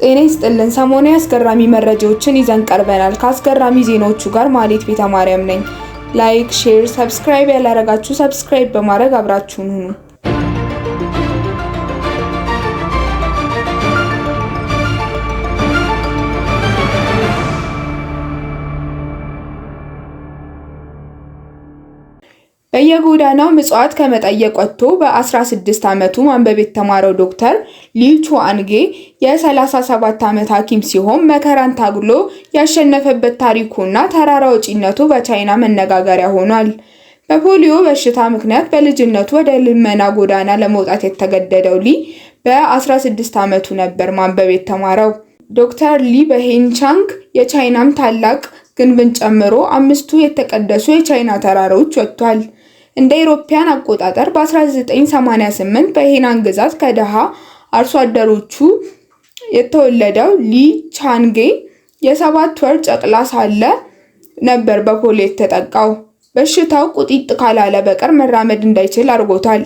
ጤና ይስጥልን። ሰሞኑን አስገራሚ መረጃዎችን ይዘን ቀርበናል። ከአስገራሚ ዜናዎቹ ጋር ማህሌት ቤተማርያም ነኝ። Like፣ share፣ subscribe ያላረጋችሁ subscribe በማድረግ አብራችሁን ሁኑ። በየጎዳናው ምጽዋት ከመጠየቅ ወጥቶ በ16 ዓመቱ ማንበብ የተማረው ዶክተር ሊ ቹአንጌ የ37 ዓመት ሐኪም ሲሆን መከራን ታግሎ ያሸነፈበት ታሪኩና ተራራ ወጪነቱ በቻይና መነጋገሪያ ሆኗል። በፖሊዮ በሽታ ምክንያት በልጅነቱ ወደ ልመና ጎዳና ለመውጣት የተገደደው ሊ በ16 ዓመቱ ነበር ማንበብ የተማረው። ዶክተር ሊ በሄንቻንግ የቻይናም ታላቅ ግንብን ጨምሮ አምስቱ የተቀደሱ የቻይና ተራራዎች ወጥቷል። እንደ አውሮፓውያን አቆጣጠር በ1988 በሄናን ግዛት ከደሃ አርሶ አደሮቹ የተወለደው ሊ ቻንጌ የ7 ወር ጨቅላ ሳለ ነበር በፖሊዮ የተጠቃው። በሽታው ቁጢጥ ካላለ በቀር መራመድ እንዳይችል አድርጎታል።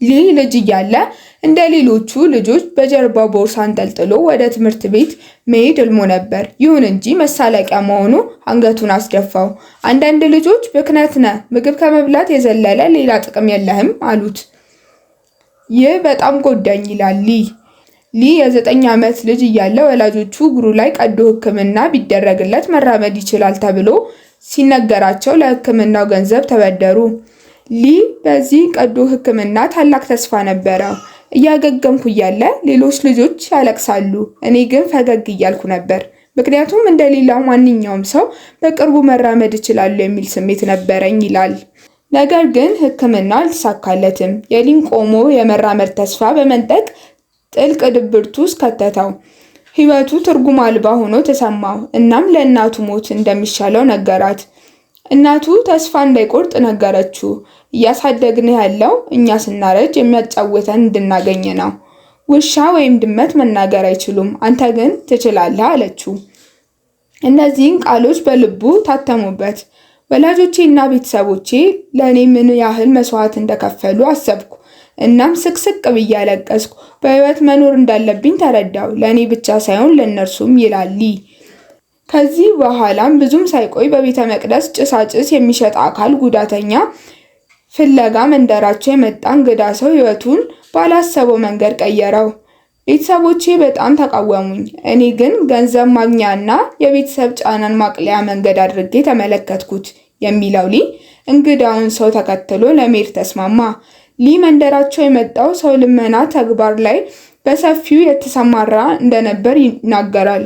ሊ ልጅ እያለ እንደ ሌሎቹ ልጆች በጀርባው ቦርሳ አንጠልጥሎ ወደ ትምህርት ቤት መሄድ ሕልሙ ነበር። ይሁን እንጂ መሳለቂያ መሆኑ አንገቱን አስደፋው። አንዳንድ ልጆች ብክነት ነህ፣ ምግብ ከመብላት የዘለለ ሌላ ጥቅም የለህም አሉት። ይህ በጣም ጎዳኝ ይላል ሊ። ሊ የ9 ዓመት ልጅ እያለ ወላጆቹ እግሩ ላይ ቀዶ ሕክምና ቢደረግለት መራመድ ይችላል ተብሎ ሲነገራቸው ለሕክምናው ገንዘብ ተበደሩ። ሊ በዚህ ቀዶ ሕክምና ታላቅ ተስፋ ነበረው። እያገገምኩ እያለ ሌሎች ልጆች ያለቅሳሉ፣ እኔ ግን ፈገግ እያልኩ ነበር። ምክንያቱም እንደሌላው ማንኛውም ሰው በቅርቡ መራመድ እችላለሁ የሚል ስሜት ነበረኝ ይላል። ነገር ግን ሕክምናው አልተሳካለትም። የሊን ቆሞ የመራመድ ተስፋ በመንጠቅ ጥልቅ ድብርት ውስጥ ከተተው። ሕይወቱ ትርጉም አልባ ሆኖ ተሰማው። እናም ለእናቱ ሞት እንደሚሻለው ነገራት። እናቱ ተስፋ እንዳይቆርጥ ነገረችው። እያሳደግንህ ያለው እኛ ስናረጅ የሚያጫውተን እንድናገኝ ነው። ውሻ ወይም ድመት መናገር አይችሉም፣ አንተ ግን ትችላለህ አለችው። እነዚህን ቃሎች በልቡ ታተሙበት። ወላጆቼ እና ቤተሰቦቼ ለእኔ ምን ያህል መስዋዕት እንደከፈሉ አሰብኩ። እናም ስቅስቅ ብዬ አለቀስኩ። በህይወት መኖር እንዳለብኝ ተረዳው፣ ለእኔ ብቻ ሳይሆን ለእነርሱም ይላል ሊ። ከዚህ በኋላም ብዙም ሳይቆይ በቤተ መቅደስ ጭሳጭስ የሚሸጥ አካል ጉዳተኛ ፍለጋ መንደራቸው የመጣ እንግዳ ሰው ህይወቱን ባላሰበው መንገድ ቀየረው። ቤተሰቦቼ በጣም ተቃወሙኝ። እኔ ግን ገንዘብ ማግኛና የቤተሰብ ጫናን ማቅለያ መንገድ አድርጌ ተመለከትኩት የሚለው ሊ እንግዳውን ሰው ተከትሎ ለመሄድ ተስማማ። ሊ መንደራቸው የመጣው ሰው ልመና ተግባር ላይ በሰፊው የተሰማራ እንደነበር ይናገራል።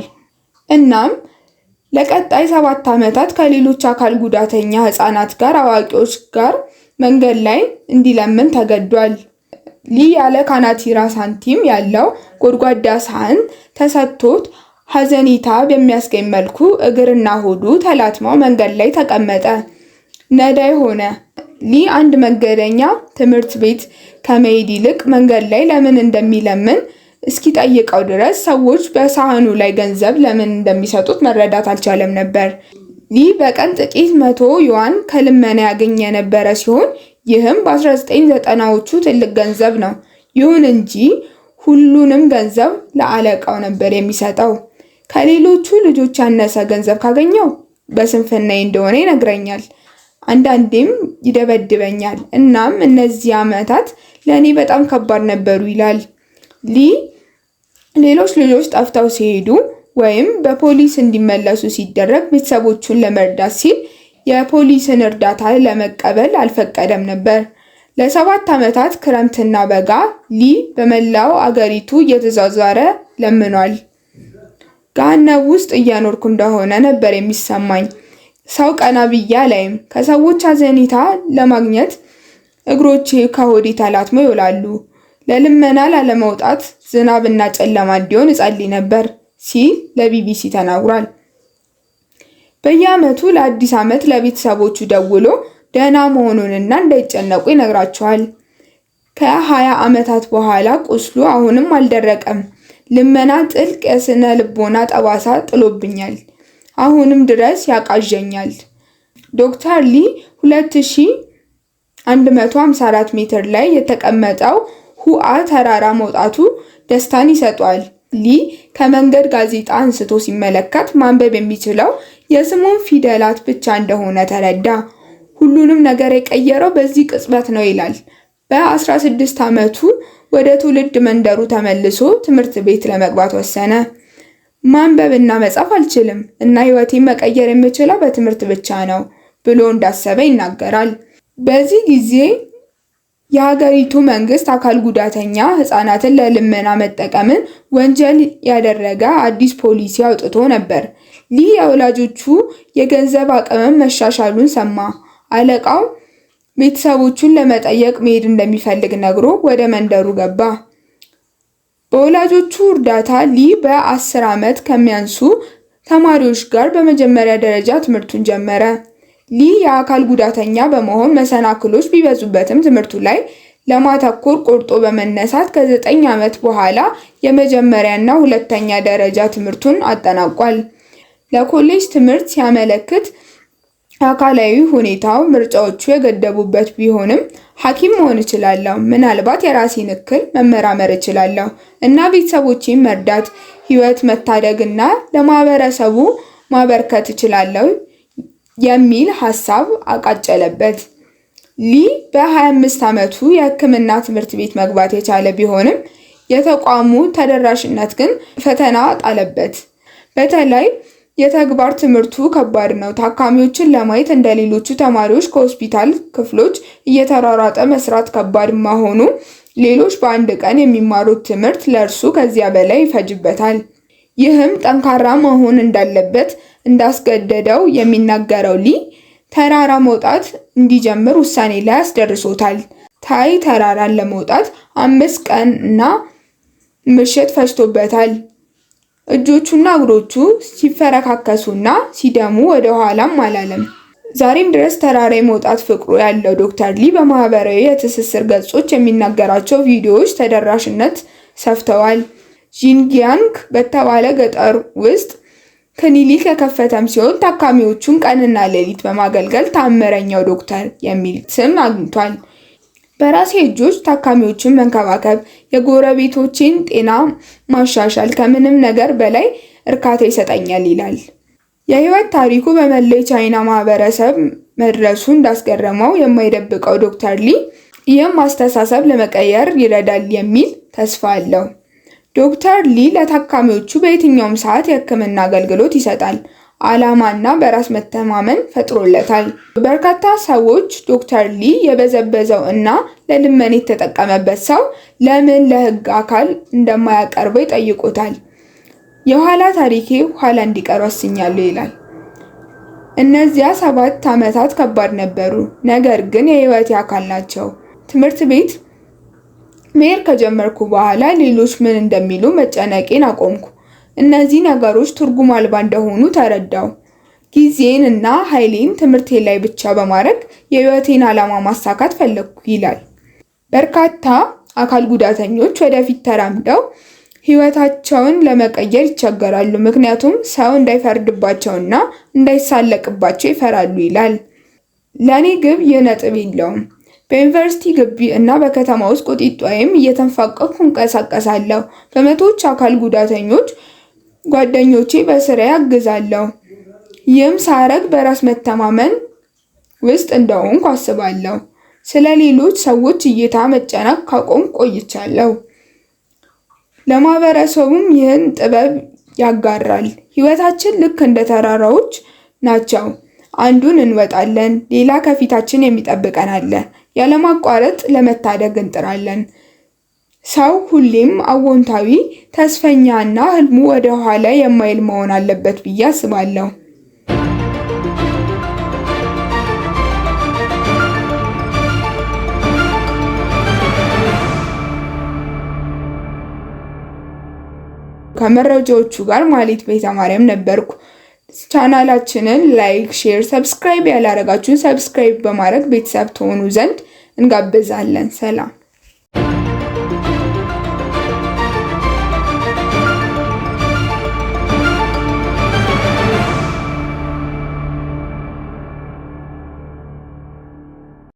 እናም ለቀጣይ 7 ዓመታት ከሌሎች አካል ጉዳተኛ ህጻናት ጋር አዋቂዎች ጋር መንገድ ላይ እንዲለምን ተገዷል። ሊ ያለ ካናቲራ ሳንቲም ያለው ጎድጓዳ ሳህን ተሰጥቶት ሀዘኔታ በሚያስገኝ መልኩ እግርና ሆዱ ተላትመው መንገድ ላይ ተቀመጠ። ነዳይ ሆነ። ሊ አንድ መንገደኛ ትምህርት ቤት ከመሄድ ይልቅ መንገድ ላይ ለምን እንደሚለምን እስኪጠይቀው ድረስ ሰዎች በሳህኑ ላይ ገንዘብ ለምን እንደሚሰጡት መረዳት አልቻለም ነበር። ሊ በቀን ጥቂት መቶ ዩዋን ከልመና ያገኝ የነበረ ሲሆን ይህም በ1990ዎቹ ትልቅ ገንዘብ ነው። ይሁን እንጂ ሁሉንም ገንዘብ ለአለቃው ነበር የሚሰጠው። ከሌሎቹ ልጆች ያነሰ ገንዘብ ካገኘው በስንፍናዬ እንደሆነ ይነግረኛል። አንዳንዴም ይደበድበኛል። እናም እነዚህ ዓመታት ለእኔ በጣም ከባድ ነበሩ ይላል። ሊ ሌሎች ልጆች ጠፍተው ሲሄዱ ወይም በፖሊስ እንዲመለሱ ሲደረግ ቤተሰቦቹን ለመርዳት ሲል የፖሊስን እርዳታ ለመቀበል አልፈቀደም ነበር። ለ7 ዓመታት ክረምትና በጋ ሊ በመላው አገሪቱ እየተዟዟረ ለምኗል። ገሃነም ውስጥ እየኖርኩ እንደሆነ ነበር የሚሰማኝ። ሰው ቀና ብዬ አላይም። ከሰዎች አዘኔታ ለማግኘት እግሮቼ ከሆዴ ተላትመው ይውላሉ። ለልመና ላለመውጣት ዝናብና ጨለማ እንዲሆን እጸልይ ነበር ሲል ለቢቢሲ ተናግሯል። በየዓመቱ ለአዲስ ዓመት ለቤተሰቦቹ ደውሎ ደህና መሆኑንና እንዳይጨነቁ ይነግራቸዋል። ከ20 ዓመታት በኋላ ቁስሉ አሁንም አልደረቀም። ልመና ጥልቅ የስነ ልቦና ጠባሳ ጥሎብኛል። አሁንም ድረስ ያቃዠኛል። ዶክተር ሊ 2154 ሜትር ላይ የተቀመጠው ሁአ ተራራ መውጣቱ ደስታን ይሰጠዋል። ሊ ከመንገድ ጋዜጣ አንስቶ ሲመለከት ማንበብ የሚችለው የስሙን ፊደላት ብቻ እንደሆነ ተረዳ። ሁሉንም ነገር የቀየረው በዚህ ቅጽበት ነው ይላል። በ16 ዓመቱ ወደ ትውልድ መንደሩ ተመልሶ ትምህርት ቤት ለመግባት ወሰነ። ማንበብና መጻፍ አልችልም እና ሕይወቴን መቀየር የምችለው በትምህርት ብቻ ነው ብሎ እንዳሰበ ይናገራል። በዚህ ጊዜ የሀገሪቱ መንግስት አካል ጉዳተኛ ህጻናትን ለልመና መጠቀምን ወንጀል ያደረገ አዲስ ፖሊሲ አውጥቶ ነበር። ሊ የወላጆቹ የገንዘብ አቅምም መሻሻሉን ሰማ። አለቃው ቤተሰቦቹን ለመጠየቅ መሄድ እንደሚፈልግ ነግሮ ወደ መንደሩ ገባ። በወላጆቹ እርዳታ ሊ በ10 ዓመት ከሚያንሱ ተማሪዎች ጋር በመጀመሪያ ደረጃ ትምህርቱን ጀመረ። ሊ የአካል ጉዳተኛ በመሆን መሰናክሎች ቢበዙበትም ትምህርቱ ላይ ለማተኮር ቆርጦ በመነሳት ከ9 ዓመት በኋላ የመጀመሪያና ሁለተኛ ደረጃ ትምህርቱን አጠናቋል። ለኮሌጅ ትምህርት ሲያመለክት አካላዊ ሁኔታው ምርጫዎቹ የገደቡበት ቢሆንም ሐኪም መሆን እችላለሁ፣ ምናልባት የራሴን እክል መመራመር እችላለሁ እና ቤተሰቦቼን መርዳት፣ ህይወት መታደግ እና ለማህበረሰቡ ማበርከት እችላለሁ የሚል ሀሳብ አቃጨለበት። ሊ በ25 ዓመቱ የሕክምና ትምህርት ቤት መግባት የቻለ ቢሆንም የተቋሙ ተደራሽነት ግን ፈተና ጣለበት። በተለይ የተግባር ትምህርቱ ከባድ ነው። ታካሚዎችን ለማየት እንደ ሌሎቹ ተማሪዎች ከሆስፒታል ክፍሎች እየተሯሯጠ መስራት ከባድ መሆኑ ሌሎች በአንድ ቀን የሚማሩት ትምህርት ለእርሱ ከዚያ በላይ ይፈጅበታል። ይህም ጠንካራ መሆን እንዳለበት እንዳስገደደው የሚናገረው ሊ ተራራ መውጣት እንዲጀምር ውሳኔ ላይ አስደርሶታል። ታይ ተራራን ለመውጣት 5 ቀን እና ምሽት ፈጅቶበታል። እጆቹና እግሮቹ ሲፈረካከሱና ሲደሙ ወደ ኋላም አላለም። ዛሬም ድረስ ተራራ የመውጣት ፍቅሩ ያለው ዶክተር ሊ በማህበራዊ የትስስር ገጾች የሚናገራቸው ቪዲዮዎች ተደራሽነት ሰፍተዋል። ዢንጂያንግ በተባለ ገጠር ውስጥ ክሊኒክ የከፈተም ሲሆን ታካሚዎቹን ቀንና ሌሊት በማገልገል ታምረኛው ዶክተር የሚል ስም አግኝቷል። በራሴ እጆች ታካሚዎችን መንከባከብ፣ የጎረቤቶቼን ጤና ማሻሻል ከምንም ነገር በላይ እርካታ ይሰጠኛል ይላል። የህይወት ታሪኩ በመላው የቻይና ማህበረሰብ መድረሱ እንዳስገረመው የማይደብቀው ዶክተር ሊ ይህም አስተሳሰብ ለመቀየር ይረዳል የሚል ተስፋ አለው። ዶክተር ሊ ለታካሚዎቹ በየትኛውም ሰዓት የህክምና አገልግሎት ይሰጣል። ዓላማና በራስ መተማመን ፈጥሮለታል። በርካታ ሰዎች ዶክተር ሊ የበዘበዘው እና ለልመና የተጠቀመበት ሰው ለምን ለህግ አካል እንደማያቀርበው ይጠይቁታል። የኋላ ታሪኬ ኋላ እንዲቀር ወስኛለሁ ይላል። እነዚያ 7 ዓመታት ከባድ ነበሩ፣ ነገር ግን የህይወቴ አካል ናቸው። ትምህርት ቤት መሄድ ከጀመርኩ በኋላ ሌሎች ምን እንደሚሉ መጨነቄን አቆምኩ። እነዚህ ነገሮች ትርጉም አልባ እንደሆኑ ተረዳሁ። ጊዜን እና ኃይሌን ትምህርቴ ላይ ብቻ በማድረግ የህይወቴን ዓላማ ማሳካት ፈለግኩ ይላል። በርካታ አካል ጉዳተኞች ወደፊት ተራምደው ህይወታቸውን ለመቀየር ይቸገራሉ፣ ምክንያቱም ሰው እንዳይፈርድባቸውና እንዳይሳለቅባቸው ይፈራሉ ይላል። ለእኔ ግብ ይህ ነጥብ የለውም። በዩኒቨርሲቲ ግቢ እና በከተማ ውስጥ ቁጢጥ ወይም እየተንፏቀቅኩ እንቀሳቀሳለሁ። በመቶዎች አካል ጉዳተኞች ጓደኞቼ በስራዬ አግዛለሁ። ይህም ሳረግ በራስ መተማመን ውስጥ እንደሆንኩ አስባለሁ። ስለ ሌሎች ሰዎች እይታ መጨነቅ ካቆምኩ ቆይቻለሁ። ለማህበረሰቡም ይህን ጥበብ ያጋራል። ህይወታችን ልክ እንደ ተራራዎች ናቸው። አንዱን እንወጣለን፣ ሌላ ከፊታችን የሚጠብቀን አለ። ያለማቋረጥ ለመታደግ እንጥራለን። ሰው ሁሌም አዎንታዊ፣ ተስፈኛ እና ህልሙ ወደ ኋላ የማይል መሆን አለበት ብዬ አስባለሁ። ከመረጃዎቹ ጋር ማህሌት ቤተማርያም ነበርኩ። ቻናላችንን like፣ share፣ subscribe ያላረጋችሁን subscribe በማድረግ ቤተሰብ ትሆኑ ዘንድ እንጋብዛለን። ሰላም።